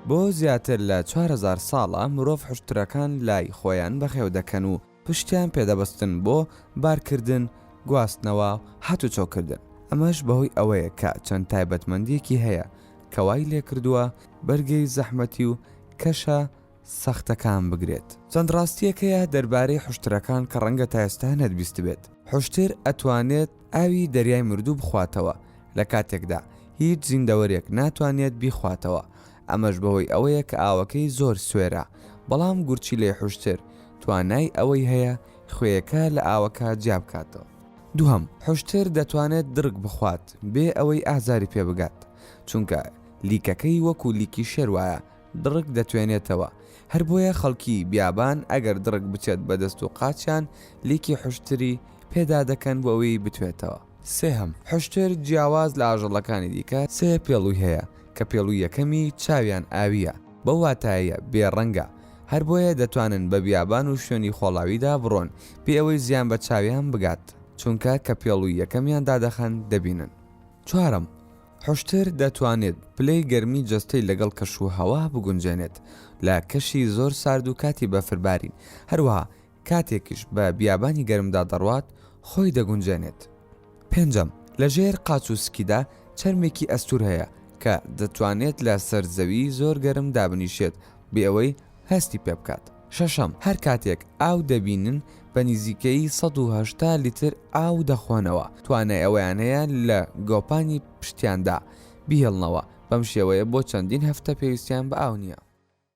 بۆ زیاتر لە 4000 ساڵە مرۆڤ حوشترەکان لای خۆیان بەخێو دەکەن و پشتیان پێدەبەستن بۆ بارکردن، گواستنەوە و هاتوچۆکردن، ئەمەش بەهۆی ئەوەیە کە چەند تایبەتمەندییەکی هەیە کە وای لێکردووە بەرگەی زەحمەتی و کەشە سەختەکان بگرێت. چەند ڕاستییەک هەیە دەربارەی حوشترەکان کە ڕەنگە تا ئێستا نەتبیستبێت. حوشتر ئەتوانێت ئاوی دەریای مردوو بخواتەوە لە کاتێکدا هیچ زیندەوەرێک ناتوانێت بیخواتەوە، ئەمەش بەهۆی ئەوەیە کە ئاوەکەی زۆر سوێرە، بەڵام گورچیلەی حوشتر توانای ئەوەی هەیە خوێیەکە لە ئاوەکە جیابکاتەوە. دووهەم، حوشتر دەتوانێت دڕک بخوات بێ ئەوەی ئازاری پێ بگات، چونکە لیکەکەی وەکو لیکی شێر وایە دڕک دەتوێنێتەوە، هەر بۆیە خەڵکی بیابان ئەگەر دڕک بچێت بە دەست و قاچیان لیکی حوشتری پێدا دەکەن بۆ ئەوەی بتوێتەوە. سێهەم، حوشتر جیاواز لە ئاژەڵەکانی دیکە سێ پێڵووی هەیە، کە پێڵووی یەکەمی چاویان ئاوییە، بەو واتایەیە بێ ڕەنگە، هەر بۆیە دەتوانن بە بیابان و شوێنی خۆڵاویدا بڕۆن بێ ئەوەی زیان بە چاویان بگات، چونکە کە پێڵووی یەکەمیان دادەخەن دەبینن. چوارەم، حوشتر دەتوانێت پلەی گەرمی جەستەی لەگەڵ کەش و هەوا بگونجێنێت لە کەشی زۆر سارد و کاتی بەفربارین، هەروەها کاتێکیش بە بیابانی گەرمدا دەڕوات خۆی دەگونجێنێت. پێنجەم، لە ژێر قاچ و سکیدا چەرمێکی ئەستوور هەیە کە دەتوانێت لە سەر زەوی زۆر گەرم دابنیشێت بێ ئەوەی هەستی پێ بکات. شەشەم، هەر کاتێک ئاو دەبینن بە نزیکەیی 180 لیتر ئاو دەخۆنەوە، توانای ئەوەیان هەیە لە گۆپانی پشتیاندا بیهێڵنەوە، بەم شێوەیە بۆ چەندین هەفتە پێویستیان بە ئاو نییە.